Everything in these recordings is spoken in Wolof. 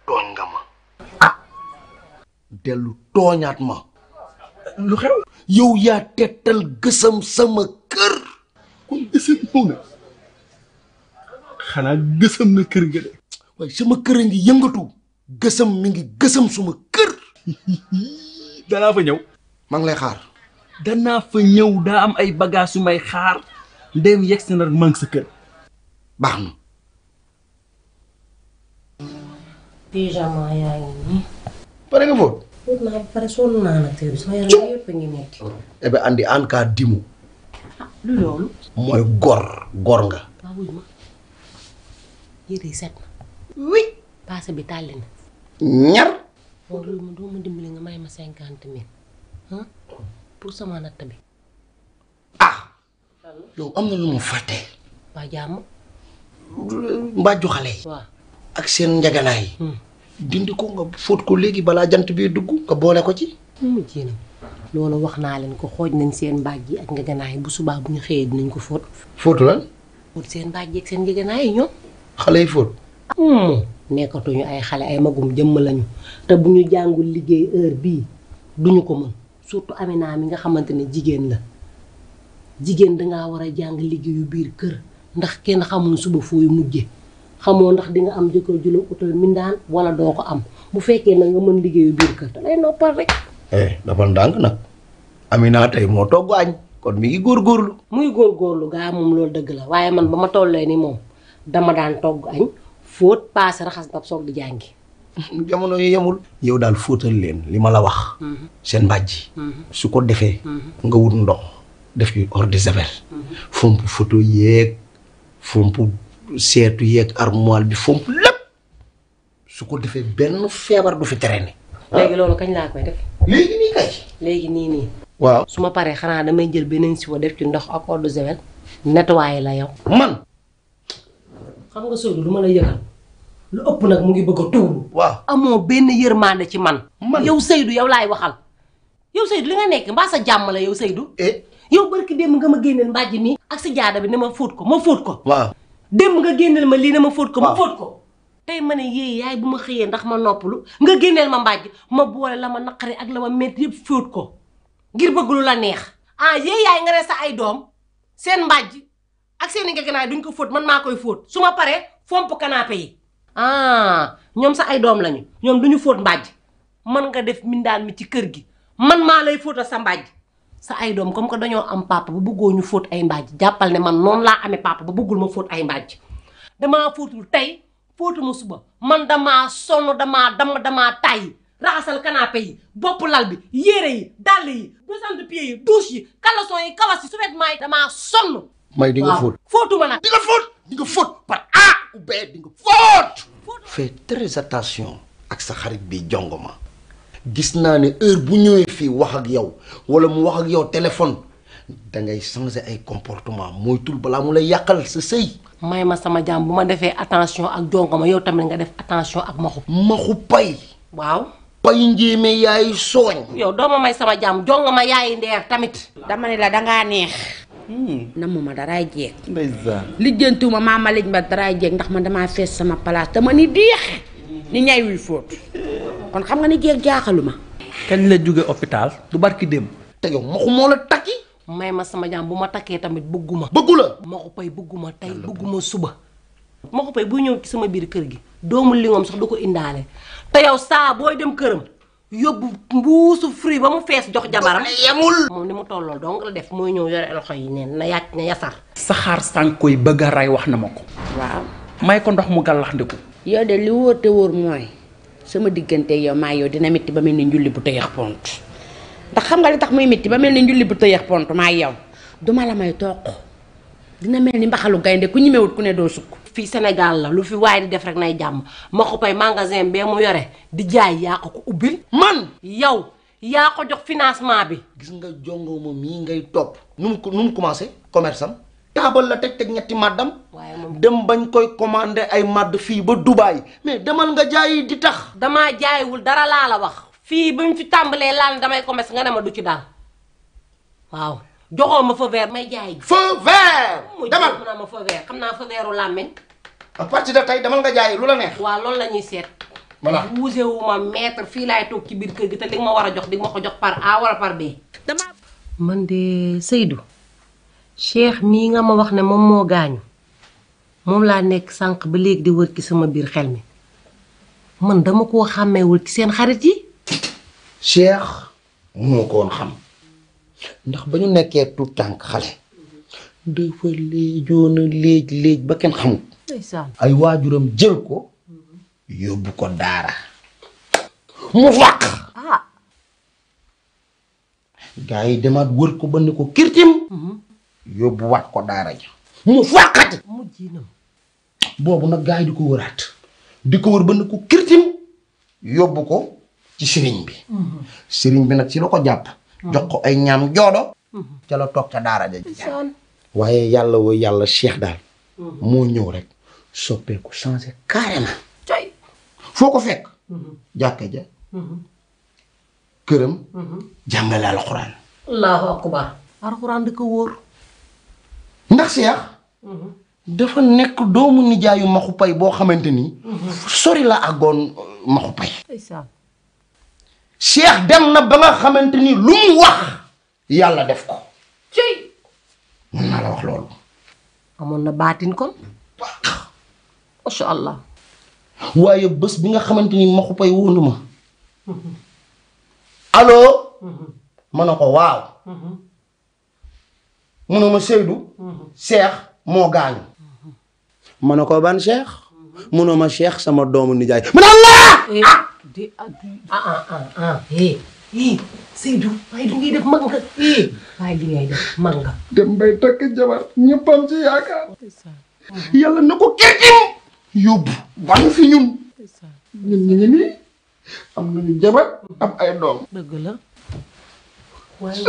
tooñ nga ma dellu tooñaat ma lu xew yow yaa tettal gësam sama kër kon gësam ñëw na xanaa gësam na kër ga de waaye sama kër a ngi yëngatu gësam mi ngi gësam suma kër danaa fa ñëw maa ngi lay xaar danaa fa ñëw daa am ay bagage yu may xaar ndem yegg si na maa ngi sa kër baax na pyjama yaa ngi nii. pare nga fóot fóot naa ba pare sonn naa nag tey sama yaram yëpp a ngi metti. ebe andi an ka dimu lu loolu. mooy gor nga waaw wuy ma yére yi set na. oui paase bi tàlli na. ñar moom loolu ma doo ma dimbali nga may ma 50 000 pour sama natt bi. yow am na lu mu fàtte waa jàmm. mbàjju xale yi waaw. ak seen njaganaay yi dindi ko nga fóot ko léegi balaa jant bi dugg nga boole ko ci mu jéem loolu wax naa leen ko xooj nañ seen mbaaj yi ak njaganaay bu subaa bu ñu xëyee dinañ ko fóot. fóotu lan fóot seen mbaaj yi ak seen njaganaay yi ñoom. xale yi fóot nekkatuñu ay xale ay magum jëmm lañu te bu ñu jàngul liggéey heure bii duñu ko mën surtout Amina mi nga xamante ne jigéen la jigéen dangaa war a jàng liggéeyu biir kër ndax kenn xamul suba fooy mujje xamoo ndax di nga am jëkkër ju la utal mindaan wala doo ko am bu fekkee na nga mën liggéeyu biir kër da lay noppal rek. dafa ndànk nag Amina tey moo togg añ kon mi ngi góorgóorlu muy góorgóorlu gaa moom loolu dëgg la waaye man ba ma tollee ni moom dama daan togg añ fóot paase raxas ndab soog di jàngi. jamono yi yemul yow daal fóotal leen li ma la wax seen mbàjj su ko defee nga wut ndox def ci eau de javel fomp photo yeeg fomp seetu yeeg armoire bi fomp lépp su ko defee benn feebar du fi traîner. léegi loolu kañ laa koy def. léegi nii kay. léegi nii. waaw su ma paree xanaa damay jël beneen siwo def ci ndox ak eau de javel nettoyé la yow. man. xam nga Seydou lu ma la yëgal lu ëpp nag mu ngi bëgg a tuuru. waaw amoo benn yërmande ci man. man yow Seydou yow laay waxal. yow Seydou li nga nekk mbaa sa jàmm la yow Seydou. yow barki démb nga ma génneel mbàjj mi ak si jaada bi ne ma fóot ko ma fóot ko. waaw démb nga génneel ma lii ne ma fóot ko ma fóot ko. tey ma ne yéey yaay bu ma xëyee ndax ma noppalu nga génneel ma mbàjj ma boole la ma naqari ak la ma métti yëpp fóot ko ngir bëgg lu la neex. yéey yaay nga ne sa ay doom seen mbàjj ak seen i ngeganaay duñ ko fóot man maa koy fóot su ma paree fomp canapé yi. ñoom sa ay doom lañu ñoom duñu fóot mbàjj man nga def mindaan mi ci kër gi man maa lay fóotal sa mbàjj sa ay doom comme que dañoo am papa ba bëggoo ñu fóot ay mbàjj jàppal ne man noonu laa amee papa ba bëggul ma fóot ay mbàjj damaa fóotul tey fóotuma suba man damaa sonn damaa tàyyi raxasal canapé yi bopp lal bi yére yi dàll yi descente pieds yi douche yi caleçon yi kawas yi sous-vêtements yi damaa sonn. may di nga fóot fóotuma nag. di nga fóot par A ou B di nga fóot. fais très attention ak sa xarit bi jongoma gis naa ne heure bu ñëwee fii wax ak yow wala mu wax ak yow téléphone da ngay changer ay comportement mooy tul balaa mu lay yàqal sa sëy. may ma sama jàmm bu ma defee attention ak jongoma yow tamit nga def attention ak maxu pay. waaw. pay njéeme yaay sooñ. yow doo ma may sama jàmm jongoma yaay ndeer tamit. dama ne la dangaa neex. namu ma daraay jeeg. ndeysaan. lijjantiwuma maama lij ma daraay jeeg ndax man damaa fees sama place dama ni diix ni ñay wuy fóot kon xam nga ni jeeg jaaxaluma. kañ la jóge hôpital du barki dem. te yow maxu moo la takki. may ma sama jàmm bu ma takkee tamit bëgguma. bëggu la. maxu pay bëgguma tey bëgguma suba. maxu pay buy ñëw ci sama biir kër gi doomu lingom sax du ko indaale te yow saa booy dem këram yóbbu mbuusu fruit ba mu fees jox jabaram. yemul. moom ni mu tollool donc la def mooy ñëw yore loxo yi neen na yàcc na yasar. saxaar sànko yi bëgg a ray wax na ma ko. waaw. may ko ndox mu gàllax ndiku. yow de li wóor te wóor mooy sama diggante yow maa yow dina métti ba mel ni njulli bu tëyeex pont ndax xam nga li tax muy métti ba mel ni njulli bu tëyeex pont maa yow duma la may toq dina mel ni mbaxalu gaynde ku ñemewut ku ne doo sukk. fii Sénégal la lu fi waaye di def rek nay jàmm maxu pay magasin bee mu yore di jaay yaa ko ubbil. man yow yaa ko jox financement bi. gis nga jongoma mii ngay topp. nu mu commencé commerce am. taabal la teg ñetti màddam. waaye moom dem bañ koy commandé ay màdd fii ba Dubaï mais demal nga jaayi di tax. damaa jaayiwul dara laa la wax. fii ba ñu fi tàmbalee laal damay commerce nga ne ma du ci daal waaw joxoo ma feu vert may jaay. feu vert. demal mu naa ma feu vert xam naa feu vertu làmmeñ à partir de tey demal nga jaay lu la neex. waaw loolu la ñuy seet. voilà bougé wu ma maître fii laay toog ci biir kër gi te li nga ma war a jox di nga ma ko jox par A wala par B. man de Seydou Cheikh mii nga ma wax ne moom moo gaañu moom laa nekk sànq ba léegi di wër ci sama biir xel mi man dama koo xàmmeewul ci seen xarit yi. Cheikh mënoo ko woon xam ndax ba ñu nekkee tout tànk xale dafa léejoon a léej ba kenn xamul. ndeysaan ay waajuram jël ko yóbbu ko daara mu fàq. ah. gaa yi demaat wër ko ba ni ko kirtim yóbbu waat ko daara ja mu fàqati. mujjinam boobu nag gaa yi di ko wëraat di ko wër ba ni ko kirtim yóbbu ko ci sëriñ bi. sëriñ bi nag ci la ko jàpp. jox ko ay ñaam joodo. ca la toog ca daara ja. waaye yàlla woo yàlla Cheikh daal. moo ñëw rek soppeeku changé carrément. foo ko fekk. jàkka ja. këram. jàngale alxuraan. allahu akbar. alxuraan di ko wóor. ndax Cheikh. dafa nekk doomu nijaayu maxu pay boo xamante ni. sori la àggoon maxu pay. Cheikh dem na ba nga xamante ni lu mu wax yàlla def ko. mën naa la wax loolu. amoon na baatin kon. macha allah. waaye bés bi nga xamante ni maxu pay wóonu ma. allo. ma ne ko waaw. mu ne ma Seydou. Cheikh moo gaañu. ma ne ko ban Cheikh. mu ne ma Cheikh sama doomu nijaay. ma ne Allah. Seydou waaye li ngay def mag nga. waaye li ngay def mag nga. dem bay takk jabar ñëppam ci yaakaar. yàlla na ko kirtim yóbbu. ban fi ñun. ñun ñu ngi nii am nañu jabar am ay doom. dëgg la. waaye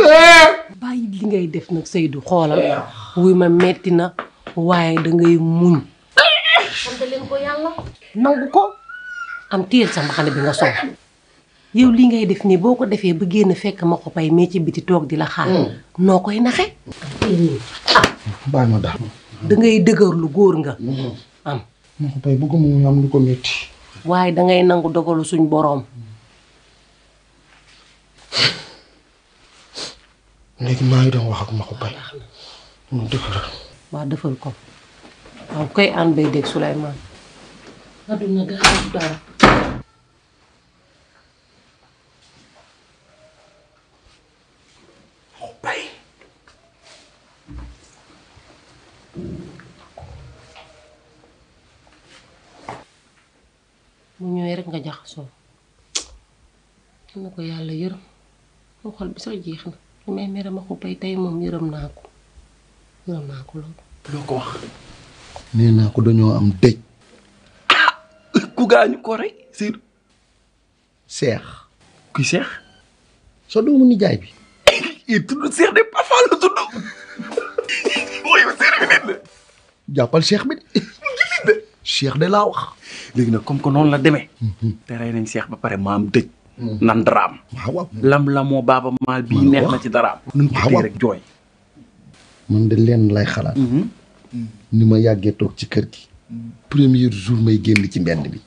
bàyyi li ngay def nag Seydou xoolal. wuy ma metti na waaye dangay muñ. sant leen ko yàlla. nangu ko. am téyel sa mbaxane bi nga sol. yow li ngay def nii boo ko defee ba génn fekk ma ko pay mais ci biti toog di la xaar. noo koy naxe. bàyyi ma daal. dangay dëgër lu góor nga. am ma ko pay bëgguma mu am lu ko métti. waaye dangay nangu dogalu suñ boroom. léegi maa ngi doon wax ak ma ko pay. mu dëgëral. waa defal ko. waaw koy ànd bay dégg Souleymane. adduna gaa dara. mu ñëwee rek nga jaxasoo. na ko yàlla yërëm mu xol bi sax jeex na li may mere ma ko pay tey moom yërëm naa ko loolu. loo ko wax. nee naa ko dañoo am dëj. ku gaañu ko rey Seydou. Cheikh. kuy Cheikh. sa doomu nijaay bi. tudd Cheikh de parfois la tudd. mooy Cheikh bi nit la. jàppal Cheikh bi de. Cheikh de laa wax. léegi nag comme que noonu la demee. te rey nañ Cheikh ba pare ma am dëj. nan daraam. waaw. lam la moo baaba maal bii neex na ci daraam. nun ko tey rek jooy. man de lenn lay xalaat. ni ma yàggee toog ci kër gi. premier jour may génn ci mbedd bi.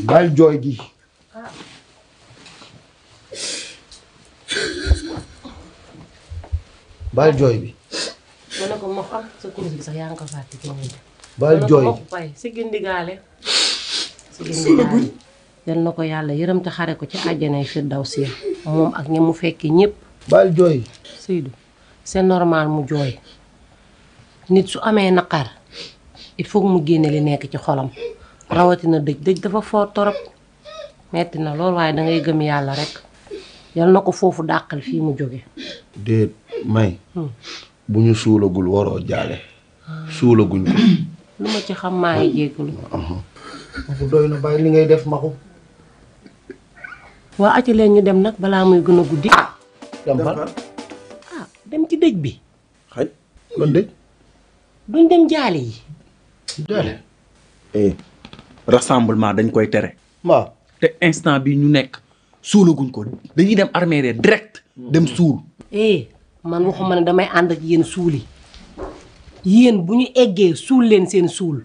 bàyyi jooy gi. bàyyi jooy bi. ma ne ko ma xam sa kurus bi sax yaa ngi ko fàtte ci moom. bàyyi jooy ma ne ko pay si gindigaale. si gindigaale. yal na ko yàlla yërëm te xare ko ci àjjanay firdawsi moom ak ña mu fekki ñëpp. bàyyi jooy. Seydou c'est normal mu jooy nit su amee naqar il faut mu génne li nekk ci xolam rawatina dëj dafa fort torop metti na lool waaye dangay gëm yàlla rek yal na ko foofu dàqal fii mu jóge. déet may. bu ñu suulagul waroo jaale. suulaguñ ko. lu ma ci xam maa ngi jéggalu. maxu doy na bàyyi li ngay def maxu. waa acca leen ñu dem nag balaa muy gën a guddi. dem fan. dem ci dëj bi. xëy lan dëj. duñ dem jaale yi. jaale. rassemblement dañ koy tere. waaw. te instant bi ñu nekk suulaguñ ko dañuy dem armée direct dem suul. man waxuma ne damay ànd ak yéen suuli yéen bu ñu eggee suul leen seen suul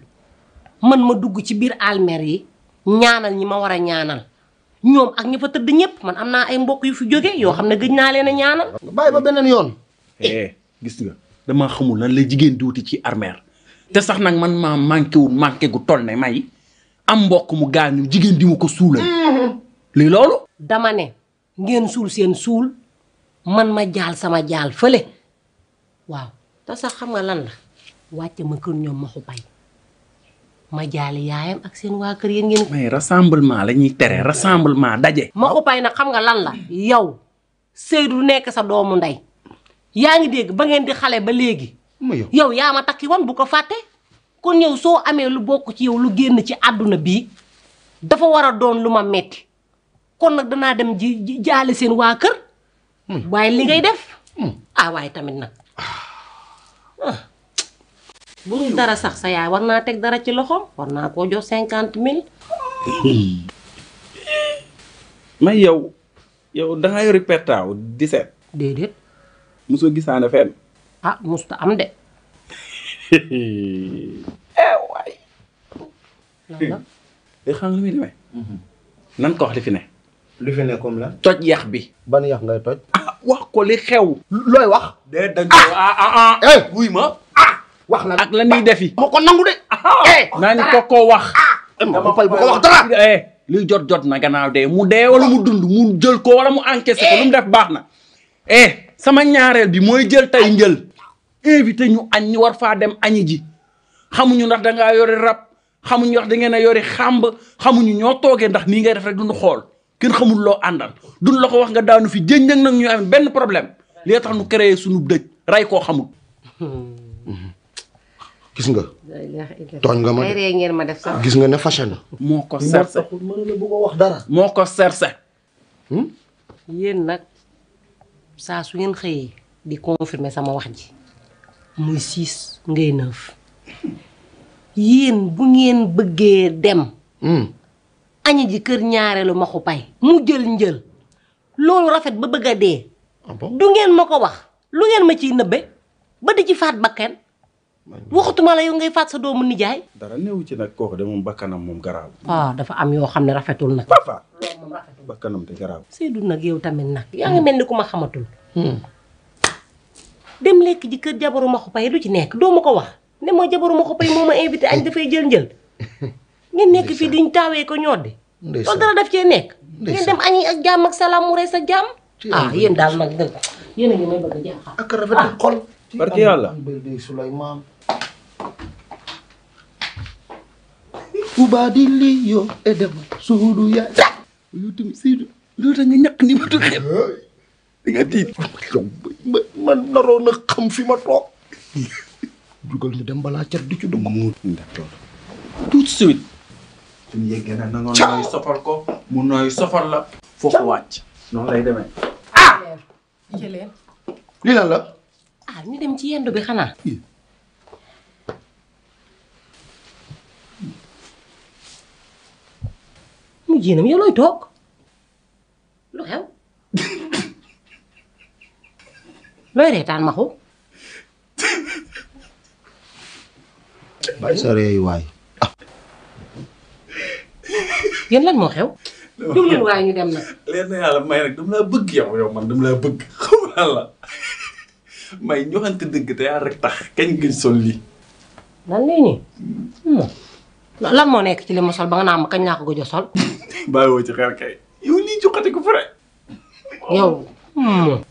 man ma dugg ci biir almer yi ñaanal ñi ma war a ñaanal ñoom ak ñi fa tëdd ñëpp man am naa ay mbokk yu fi jóge yoo xam ne gëj naa leen a ñaanal. bàyyi ba beneen yoon. gis nga damaa xamul lan la jigéen di wuti ci armeer te sax nag man maa manqué gu toll ne may am mbokk mu gaañu jigéen di ma ko suulal. lii loolu. dama ne ngeen suul seen suul man ma jaal sama jaal fële waaw te sax xam nga lan la wàcce ma kër ñoom ma xubay ma jaali yaayam ak seen waa kër yéen ngeen. mais rassemblement la ñuy tere rassemblement daje. ma xubay nag xam nga lan la yow Seydou nekk sa doomu ndey yaa ngi dégg ba ngeen di xale ba léegi. yow yaa ma takki woon bu ko fàtte kon yow soo amee lu bokk ci yow lu génn ci àdduna bii dafa war a doon lu ma metti kon nag danaa dem ji jaale seen waa kër. waaye li ngay def. waaye tamit nag bu dul dara sax sa yaay war naa teg dara ci loxoom war naa koo jox 50 000. may yow da nga yori pertaaw 17. déedéet. mosoo gisaane fenn. musta am de. waay. lan la. xam nga lu muy demee. nan ko wax li fi ne. li fi ne comme la. toj yax bi. ban yax ngay toj. wax ko li xew. looy wax. de dañ ko wuy ma. wax la ak la ñuy defi. ma ko nangu de. naa ñu ko wax. dama fay bu ko wax dara. luy jot na gannaaw de mu dee wala mu dund mu jël ko wala mu encaissé ko lu mu def baax na. sama ñaareel bi mooy jël tey njël. invité ñu añ ñu war faa dem añi ji. xamuñu ndax dangaa yori rab xamuñu ndax da ngeen a yori xàmb xamuñu ñoo toogee ndax nii ngay def rek duñu xool kenn xamul loo àndal duñ la ko wax nga daanu fi jënjëng nag ñu am benn problème li tax nu créé suñu dëj ray koo xamul. gis nga. tooñ nga ma de ngeen ma def sax. gis nga ne fâché na. moo ko serse mën na bu ko wax dara. moo ko serse. yéen nag saa su ngeen xëyee di confirmer sama wax ji muy 6 ngay 9 yéen bu ngeen bëggee dem. añi ji kër ñaareelu maxu pay mu jël njël loolu rafet ba bëgg a dee. du ngeen ma ko wax lu ngeen ma ciy nëbbe ba di ci faat bakken waxatuma la yow ngay faat sa doomu nijaay. dara néew ci nag kooku de moom bakkanam moom garaaw. dafa am yoo xam ne rafetul nag. papa bakkanam te garaaw. Seydou nag yow tamit nag yaa ngi mel ni ku ma xamatul. dem lekk ji kër jabaru maxu pay lu ci nekk doo ma ko wax ne mooy jabaru maxu pay moo ma invité añ dafay jël njël. ngeen nekk fii diñ taawee ko ñoddi. loolu dara daf cee nekk. ngeen dem añi ak jàmm ak salaam mu rey sa jàmm. yéen daal nag yéen a ngi may bëgg a jaaxal. ak rafetul xol. barke yàlla. Souleymane. Ubadili yo edem suudu ya. yow tamit Seydou loolu tax nga ñàkk ni ma xel. di nga tiit. man naroon na xam fi ma toog. dugal ñu dem balaa cat di ci dugg. tout de suite. suñu yeggee nag na nga nooy sofal ko mu nooy sofal la foofu wàcc. noonu lay demee. jëleen. lii lan la. ñu dem ci yendu bi xanaa. mu jéenam yow looy toog lu xew looy reetaan maxu. bàyyi sa réew waay. yéen lan moo xew. déglu waaye ñu dem nag. leer na yàlla may nag dama laa bëgg yow man dama laa bëgg xam naa la may ñu waxante dëgg te yaa rek tax kañ gën sol lii. lan lay nii. lan moo nekk ci li ma sol ba nga naa ma kañ laa ko gëj a sol. bàyyiwoo ci xel kay. yow lii joxate ko fure. yow.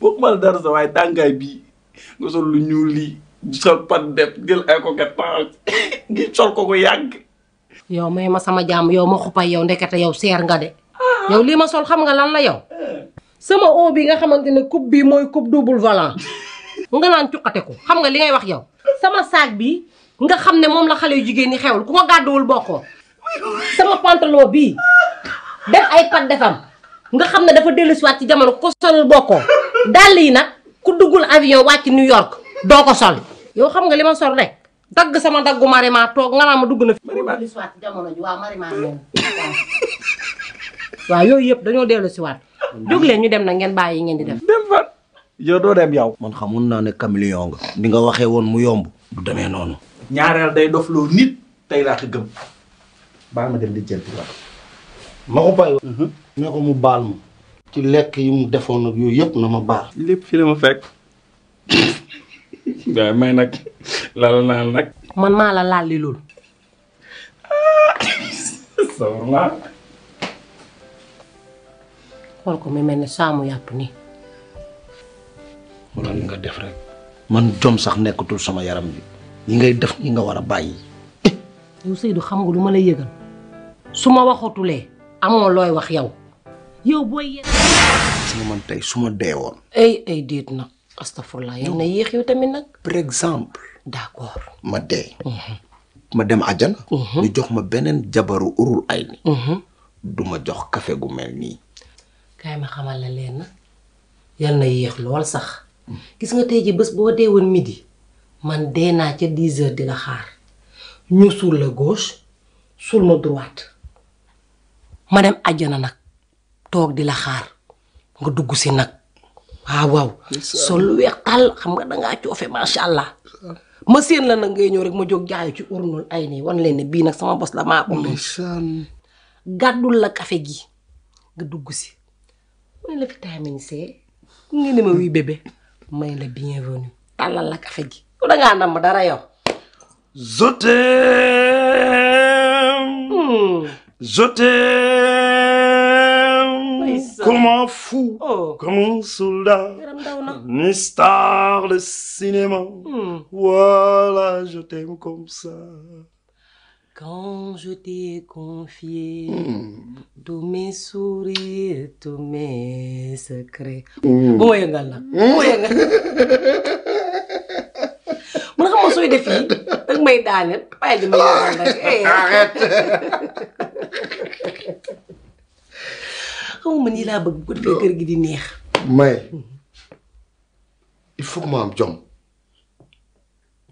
boo ma la dara sa waaye tàngaay bii nga sol lu ñuul lii sol pat def jël ay ko kat taxaw ngi sol ko yàgg. yow may ma sama jàmm yow ma xupay yow ndekete yow seer nga de. yow lii ma sol xam nga lan la yow. sama o bi nga xamante ne coupe bii mooy coupe double volant. nga naan cuqate ko xam nga li ngay wax yow. sama saag bi nga xam ne moom la xale yu jigéen ñi xewul ku ko gàdduwul bokkoo. sama pantalon bii def ay pat defam nga xam ne dafa dellusiwaat ci jamono ku ko solul bokkoo. dàll yi nag ku duggul avion wàcc New York doo ko sol. yow xam nga li ma sol rek dagg sama daggu marima toog nga naa ma dugg na fi. marima dellusiwaat ci jamono ji waaw marima moom waaw yooyu yëpp dañoo dellusiwaat. jóg leen ñu dem na ngeen bàyyi ngeen di def. dem fan. yow doo dem yow. man xamoon naa ne caméléon nga. di nga waxee woon mu yomb. du demee noonu. ñaareel day dof loo nit tey laa ko gëm. baal ma dem di jënti la. ma ko bàyyi. ne ko mu baal ma. ci lekk yi mu defoon ak yooyu yëpp na ma baal. lépp fi la ma fekk. waaye may nag lal naa nag. man maa la laal li loolu. sawar naa. xool ko mi mel ni saamu yàpp nii. wala li nga def rek. man jom sax nekkatul sama yaram bi. yi ngay def yi nga war a bàyyi. yow Seydou xam nga lu ma lay yëgal su ma waxatulee amoo looy wax yow. yow booy yéen. su ma man tey su ma deewoon. ay déet nag astafurlah yal na yéex yow tamit nag. par exemple. d'accord. ma dee. ma dem àjjana. ñu jox ma beneen jabaru urul ay ni. du ma jox café gu mel nii. kaay ma xamal la leen na yal na yéex lool sax. gis nga tey ji bés boo dee woon midi man dee naa ca 10 heures di la xaar ñu suul la gauche suul ma droite ma dem àjjana nag toog di la xaar nga dugg si nag waaw sol lu weex tàll xam nga dangaa coofe macha allah ma seen la nag ngay ñëw rek ma jóg jaayu ci urnul ay nii wan leen ne bii nag sama bos la maa ko moom gàddul la café gi nga dugg si may la vitamine C nga ne ma wii bébé may la bienvenue tàllal la café gi yow dangaa nam dara yow. Je t'aime. Je t'aime. Comme un fou. Comme un soldat. Une star de cinéma. Voilà, je t'aime comme ça. Quand je t'ai confié tous mes sourires, tous mes secrets. Bu ma yëngal nag. Bu ma yëngal. mun nga xam sooy def yi danga may daaneel waaye di ma yëngal nag. Arrête. xam nga man yi laa bëgg bu defee kër gi di neex. mais il faut que ma am jom.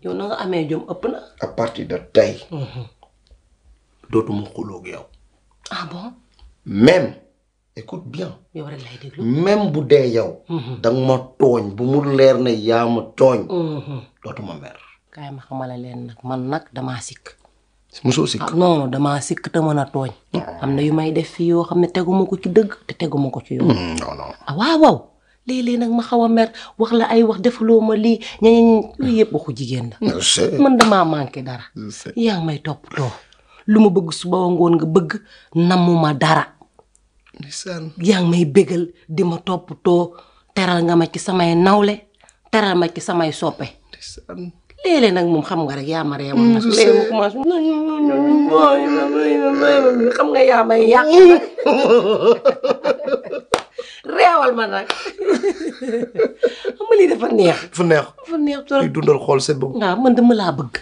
yow na nga amee jom ëpp na. à partir de tey. dootuma xuloo ak yow. ah bon. même écoute bien. yow rek lay déglu. même bu dee yow. danga ma tooñ bu mu leer ne yaa ma tooñ. dootuma mer. kaay ma xamala leen nag man nag damaa sikk. mosoo sikk. ah non damaa sikk te mën a tooñ. am na yu may def fii yoo xam ne teguma ko ci dëgg te teguma ko ci yoon. non non. ah waaw léeg-léeg nag ma xaw a mer wax la ay wax defaloo ma lii ñañañ yooyu yëpp waxu jigéen la. man damaa manqué dara. yaa ngi may toppatoo lu ma bëgg suba ngoon nga bëgg namuma dara. yaa ngi may bégal di ma toppatoo teral nga ma ci samay nawle teral ma ci samay soppe. léeg-léeg nag moom xam nga rek yaa ma reewal nag léegi mu commencé xam nga yaa may yàq reewal ma nag xam nga lii dafa neex. dafa neex. dafa neex trop. di dundal xool seen bopp. waaw man dama laa bëgg.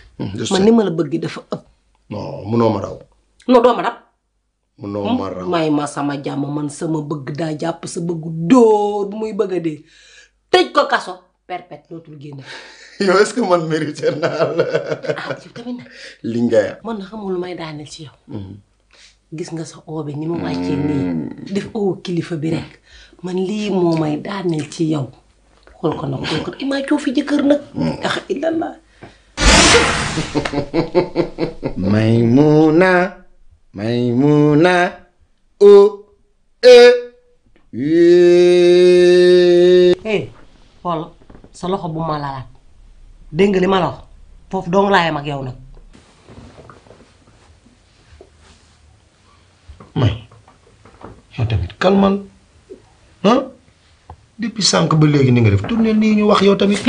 man ni ma la bëgg dafa ëpp. non munoo ma raw. non doo ma dab. munoo ma raw. may ma sama jàmm man sama bëgg daa jàpp sa bëgg dóor bu muy bëgg a dee tëj ko kaso perpète dootul génne. yow est-ce que man mérité naa la. ah yow tamit nag. li nga. man na xamul lu may daaneel ci yow. gis nga sa oo bi ni ma wàccee nii def oo kilifa bi rek man lii moo may daaneel ci yow xool ko nag xool ko imaa coo fi jëkkër nag. ah illallah. Maymuna o xool sa loxo bu ma laalaat dégg nga li ma la wax foofu dong laa yem ak yow nag. may yow tamit kalmal depuis sànq ba léegi ni nga def tourné nii ñu wax yow tamit.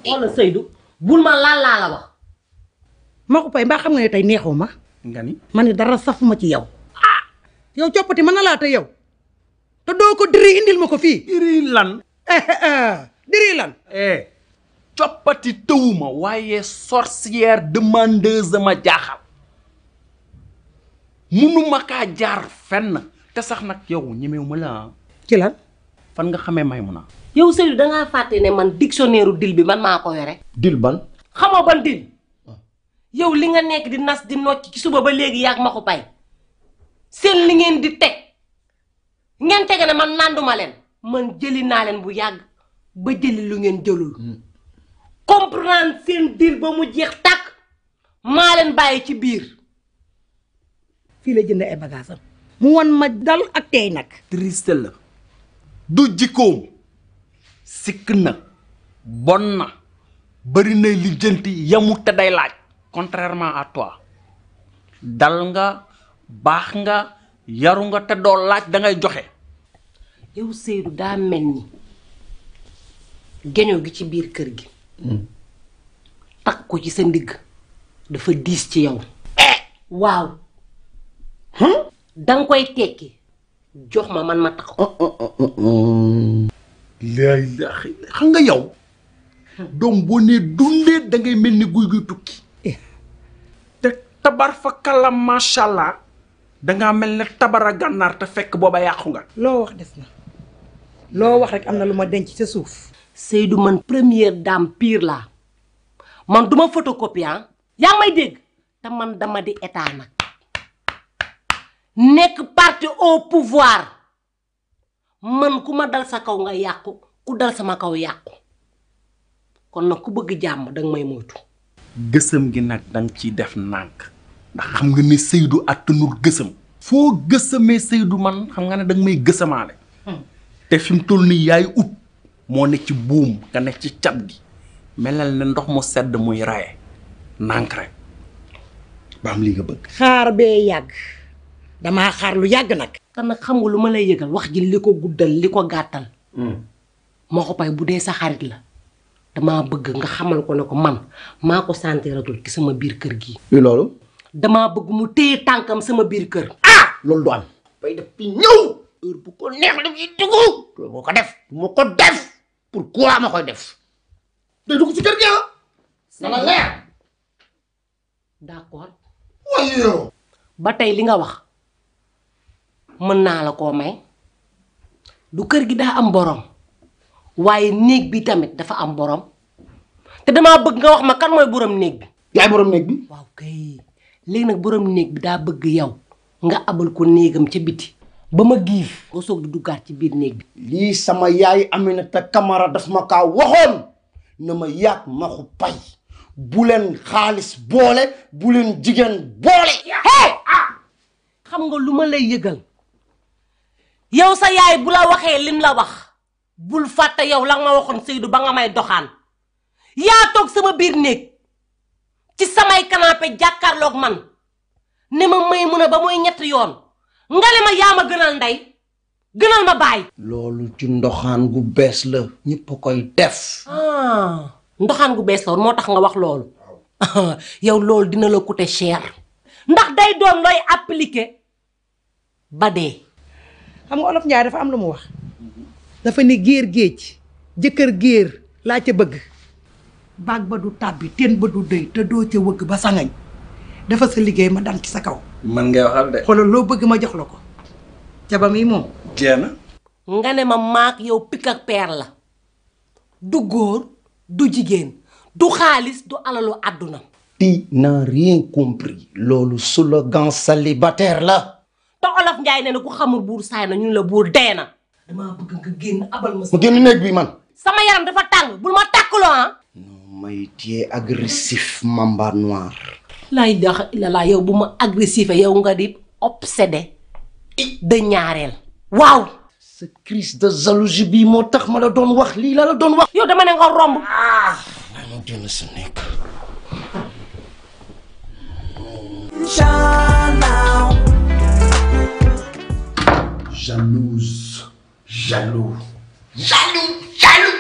wala Seydou bul ma laal laa la wax. ma ko pay mbaa xam nga ne tey neexoo ma. nga ni. ma ne dara safuma ci yow. yow coppati mën na laa te yow te doo ko diri indil ma ko fii. diri lan. diri lan. coppati tëwuma waaye sorcière demandeuse ma jaaxal munuma kaa jaar fenn te sax nag yow ñemewu ma la. ci lan. fan nga xamee Maymuna. yow Seydou dangaa fàtte ne man dictionnaire dil bi man maa ko yore. dil ban. xamoo ban dil. yow li nga nekk di nas di nocc ci suba ba léegi yàgg ma ko pay seen li ngeen di teg ngeen tege ne man nanduma leen man jëli naa leen bu yàgg ba jëli lu ngeen jëlul comprendre seen dir ba mu jeex tàkk maa leen bàyyi ci biir fii la jënd ay bagages am mu wan ma dal ak tey nag. triste la du jikkoom sikk na bon na bëri na lijjanti yamut te day laaj contrairement à toi dal nga baax nga yaru nga te doo laaj da ngay joxe. yow Seydou daa mel ni geño gi ci biir kër gi takk ko ci sa ndigg dafa diis ci yow waaw danga koy tekki jox ma man ma takk ko laay xam nga yow doom boo nee dundee da ngay mel ni guy guy tukki te tabar fa kàlla macha allah dangaa mel ne tabara gànnaar te fekk booba yàqu nga. loo wax des na loo wax rek am na lu ma denc sa suuf. Seydou man première dame pire laa man duma photocopie yaa ngi may dégg te man dama di état nag nekk parti au pouvoir man ku ma dal sa kaw nga yàqu ku dal sama kaw yàqu kon nag ku bëgg jàmm danga may moytu. gësëm gi nag danga ciy def nànk ndax xam nga ne Seydou attanul gësëm. foo gësamee Seydou man xam nga ne danga may gësamaale. te fi mu toll nii yaay ut moo ne ci buum nga ne ci cat gi melal ne ndox mu sedd muy raye nànk rek ba am li nga bëgg. xaar bee yàgg damaa xaar lu yàgg nag. te nag xam nga lu ma lay yëgal wax ji li ko guddal li ko gàttal. moo ko pay bu dee sa xarit la damaa bëgg nga xamal ko ne ko man maa ko santiratul ci sama biir kër gi. loolu. damaa bëgg mu téye tànkam sama biir kër. loolu du am. bay def fi ñëw. heure bu ko neex la muy dugg. moo ko def. moo ko def. pourquoi ma koy def. day dugg ci kër gi ah. dama leer. d'accord. waaye yow. ba tey li nga wax mën naa la koo may du kër gi daa am borom waaye néeg bi tamit dafa am borom te damaa bëgg nga wax ma kan mooy borom néeg bi. yaay borom néeg bi. waaw kay léegi nag borom néeg bi daa bëgg yow nga abal ko néegam ca biti ba ma giif nga soog di duggaat ci biir néeg bi. lii sama yaay Aminata Camara daf ma kaa waxoon na ma yàgg maxu pay bu leen xaalis boole bu leen jigéen boole. xam nga lu ma lay yëgal yow sa yaay bu la waxee lim la wax bul fàtte yow la nga ma waxoon Seydou ba nga may doxaan yaa toog sama biir néeg ci samay canapé jàkkaarloog man ne ma may mun a ba muy ñetti yoon nga ne ma yaa ma gënal ndey gënal ma baay. loolu ci ndoxaan gu bees la ñëpp a koy def. ndoxaan gu bees la moo tax nga wax loolu yow loolu dina la coûter cher ndax day doon looy appliquer ba dee. xam nga olof Njaay dafa am lu mu wax dafa ni géer géej jëkkër géer laa ca bëgg baag ba du tàbbi teen ba du dëy te doo ca wëgg ba sangañ dafa sa liggéey ma dal ci sa kaw. man ngay waxal de. xoolal loo bëgg ma jox la ko ca ba muy moom. jeena. nga ne ma maak yow pik ak peer la du góor du jigéen du xaalis du alalu àdduna. tu n'as rien compris. loolu slogan célibataire la. te olof Njaay ne na ku xamul buur saay na ñun la buur dee na. damaa bëgg nga génn abal ma. ma génn néeg bi man. sama yaram dafa tàng bul ma tàkkaloo ah. non may téye agressif mamba noir. laa ilaaha illallaah yow bu ma agressif yow nga di obsédé de ñaareel. waaw. sa crise de jalousie bii moo tax ma la doon wax lii la la doon wax. yow dama ne nga romb. maa ma génn sa néeg. jalouse. jaloux. jaloux.